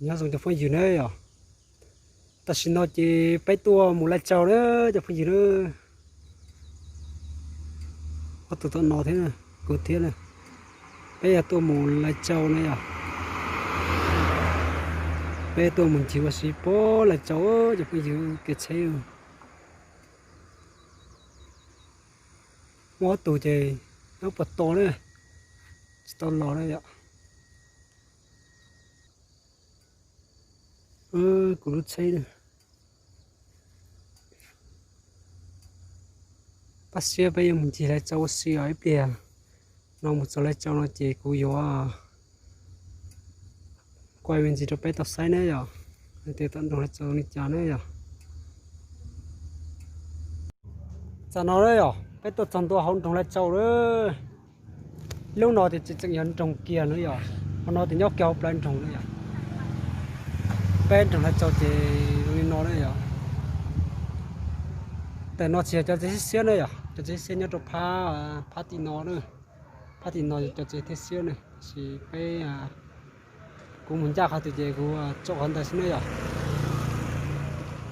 Nyob zoo cov phooj ywg na yom. Tam sim no ces peb tuaj mus Lai Châu na cov phooj ywg na. Ob tug tom no thiab, kuv thiab na. Peb yog tuaj mus Lai Châu na yom. Peb tuaj mus ncig ua si puag Lai Châu cov phooj ywg, kev tsheb muaj ob tug ces nyob puag tod na, tsis tau los na yom. Kuv lub tsheb na. Pab siab peb yuav mus ncig Lai Châu ua si os, ib pliag no mus txog Lai Châu no ces kuv yuav kuaj me ntsis rau peb tau saib na yom, hais tias tom nroog Lai Châu li cas na yom. Tam no na yom, peb tuaj txog ntua hauv nroog Lai Châu lawm. Lub no ces tseem yog nroog kiag na yom, hauv no ces nyob kiag hauv plawv nroog na yom. Peb nroog Lai Châu ces zoo li no na yom. Tam no tsis yog cov txiv xiab xiab na yom, cov txiv xiab xiab nyob rau phab, phab tim no na. Phab tim no cov txiv thiaj xiab na, tab sis peb, kuv mus ncaj qhov twg ces kuv tsom qhov ntawd xwb na yom.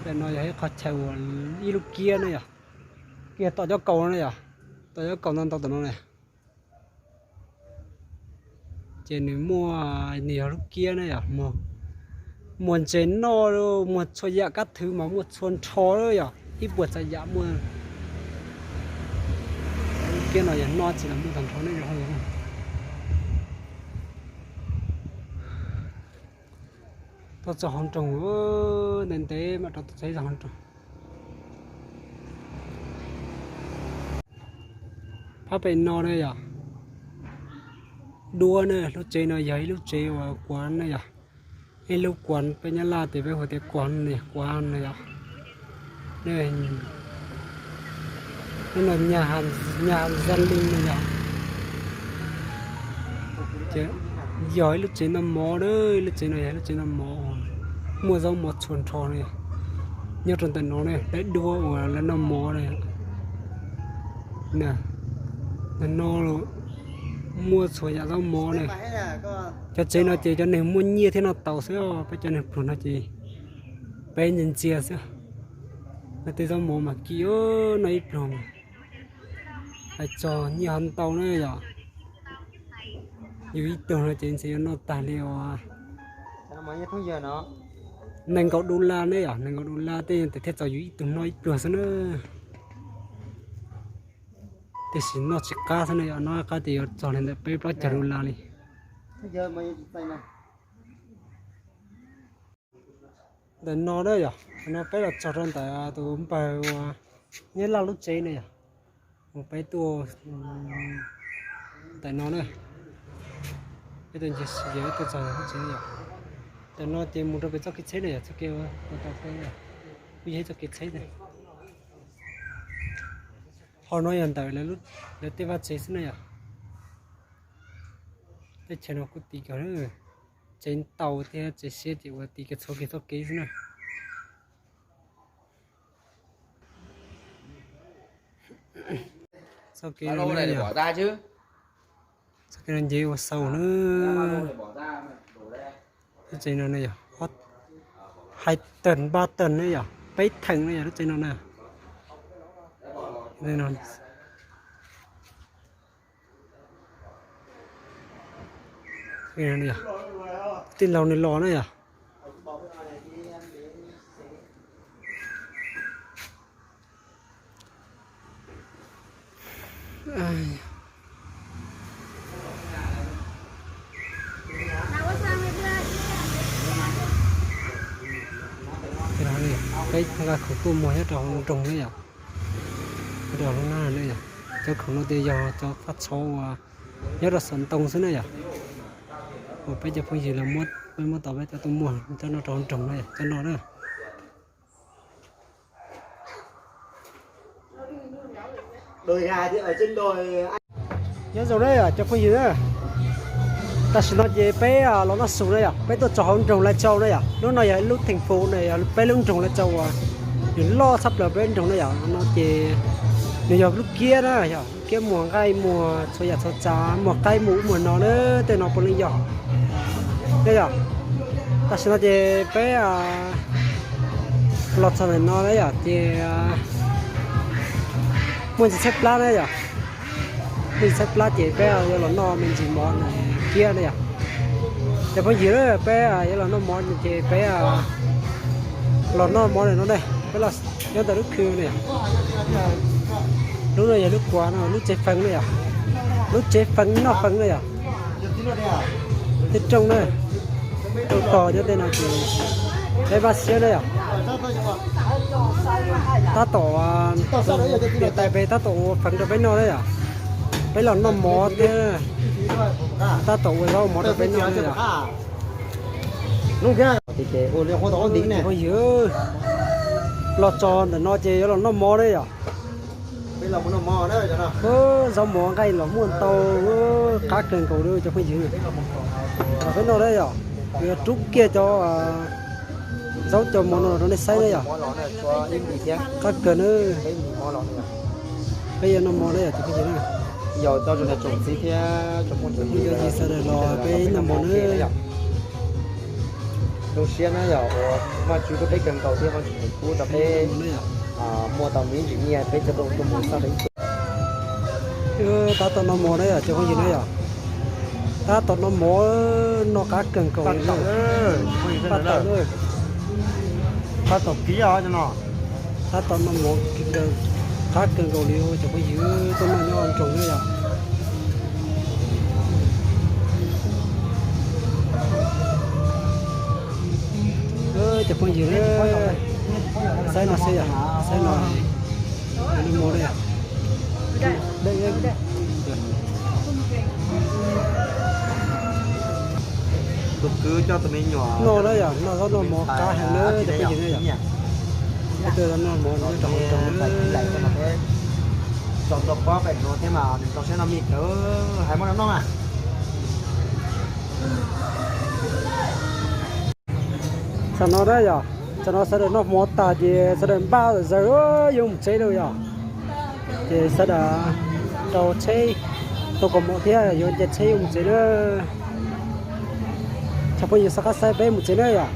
Tam no yog ib qhov chaw uas ib lub kiab na yom, kiag tom cov kaus no na yom, tom cov kaus ntau ntau tom no na. Ces nws muaj, nws yog lub kiab na yom, muag ntses noj, muag txhua yam kab thwv mas muaj txhua nrho yom, ib puas tsav yam muaj. Lub kiab no yog noj tsis los muaj tag nrho ne. Tuaj txog hauv nroog, ntev ntev mam rov tau txog hauv nroog. Phab pem no na yom, duab na, lub tsev no yog ib lub tsev uas kuav na yom. Ib lub kuav peb Nyab Laj tias peb hu tias kuav na, kuav na yom. Lub no Nhà Gia Linh na yom. Yog ib lub tsev noj mov na, lub tsev no yog ib lub tsev noj mov, muaj zaub mov txhua nrho na yom. Nyob rau ntawm no ne, lawv duab uas lawv noj mov na. Ntawm no muaj txhua yam zaub mov na. Cov tsev no ces cov neeg muaj nyiaj thiaj noj tau xwb, peb cov neeg pluag no ces peb ntsia ntsia xwb. Noj tej zaub mov mas kim, noj ib pluag mas hais txog nyiaj ho ntau na yom. Yus ib tug no ces ntshe yuav noj tag li os. Nees nkaum dollar ne yom, nees nkaum dollar tej ntawd thiaj txaus yus ib tug noj ib pluag xwb na. Tiam sis noj tsis qab xwb na yom, noj qab ces yuav txog li ntawm peb plaub caug dollar li. Ntawm no na yom, no peb los txog rau ntawm tus npawg uas Nyab Laj lub tsev na yom. Mus peb tuaj ntawm no na. Peb tuaj ncig si ces peb tuaj txog lub tsev na yom. Ntawm no ces mus rau pem txoj kev tsheb na yom, txoj kev ua tau peb, kuj yog ib txoj kev tsheb na. Ho no yog ntawm lawv tej vaj tsev xwb na yom. Teb chaws no kuj ti kawg, tsev ntaus thiab tsev siab ces ua ti kiag txhua kiag txoj kev xwb na. Txoj kev no, txoj kev no nce ua xaus na. Lub tsev no ne yog hais tawm npaj tawm ne yom, peb theem ne yom lub tsev no na. Tij laug nws los na yom. Peb nqa khoom tuaj muag nyob rau hauv nroog ne yom. Nyob rau hauv nab ne yom. Cov khoom no ces yog cov faj tshauv uas nyob rau xov ntoo xwb na yom. Uas peb cov phooj ywg los muab, peb muab tau peb cov tuaj muag coj noj rau hauv nroog na yom, coj noj na. Nyob zoo na yom cov phooj ywg na. Tam sim no ces peb los noj su na yom, peb tuaj txog hauv nroog Lai Châu na yom. Lub no yog lub theem fum na yom, peb lub nroog Lai Châu uas nws loj tshaj plaws peb nroog na yom. No ces nws yog lub kiab na yom, lub kiab muag nqaij muag txhua yam txhua tsav, muag qaib muag ub muag no na, tej no puav leej yog na yom. Tam sim no ces peb los txog ntawm no na yom, ces muaj ntsis tshaib plab na yom. Muaj ntsis tshaib plab ces peb yuav los noj me ntsis mov kiag na yom. Cov phooj ywg, peb yuav los noj mov ces peb los noj mov ntawm no ne, peb los nyob ntawm lub khw na yom. Lub no yog lub kuav no, lub tsev feev na yom. Lub tsev feev noj feev na yom. Tej rooj na, rooj tog nyob tej no ces peb npaj siab na yom. Tab tom, niam tais peb tab tom ua feev rau peb noj na yom. Peb los noj mov thiab, tab tom ua zaub mov rau peb noj na yom. Phooj ywg, los txog ntawm no ces yuav los noj mov na yom. Zaub mov nqaij los muaj ntau, qab kawg nkaus li cov phooj ywg. Peb noj na yom, yuav rub kiag cov zaub cov mov no rau nej saib na yom. Qab kawg na. Peb yuav noj mov na yom cov phooj ywg na. Cov phooj ywg sawv daws los peb noj mov na. Zoo siab na yom, uas Vajtswv hlub peb kawg nkaus thiab Vajtswv pub rau peb muaj tau me ntsis nyiaj peb cov phooj ywg tuaj mus xaj peb ib ce. Tab tom noj mov na yom cov phooj ywg na yom. Tab tom noj mov, noj qab kawg nkaus li. Tab tom, tab tom kib os no. Tab tom noj mov qab kawg nkaus li cov phooj ywg tuaj noj nyob nroog na yom. Cov phooj ywg, saib no xwb yom, saib no, noj mov na yom. Tus kwv coj tus me nyuam no na yom, noj zaub noj mov qab heev na cov phooj ywg na yom. Peb tuaj noj mov nyob rau hauv nroog na. Txog ntua pob pem no thiab mas nws txog siab noj mij tawv, hais muab rau noj na. Tam no na yom, tam no sawv daws noj mov tas ces sawv daws npaj zaws yuav mus tsev lawm yom. Ces sawv daws rau tsheb, tau kaus mom thiab yuav nce tsheb yuav mus tsev na. Cov phooj ywg soj qab saib peb mus tsev na yom.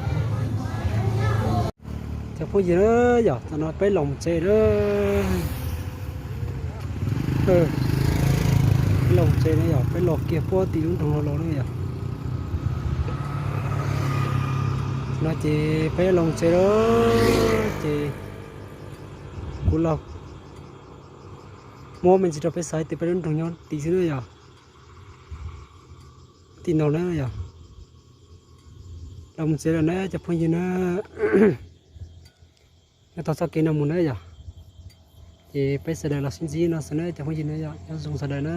Cov phooj ywg na yom, tam no peb los mus tsev na. Peb los mus tsev na yom, peb los kiag puag tim lub nroog no los na yom. No ces peb los mus tsev lawm ces kuv los muab me ntsis rau peb saib tias peb lub nroog nyob tim xwb na yom. Tim no na yom. Los mus tsev lawm na cov phooj ywg na. Nyob tau txoj kev no mus na yom. Ces peb sawv daws los sib ntsib no xwb na cov phooj ywg na yom, nyob zoo sawv daws na.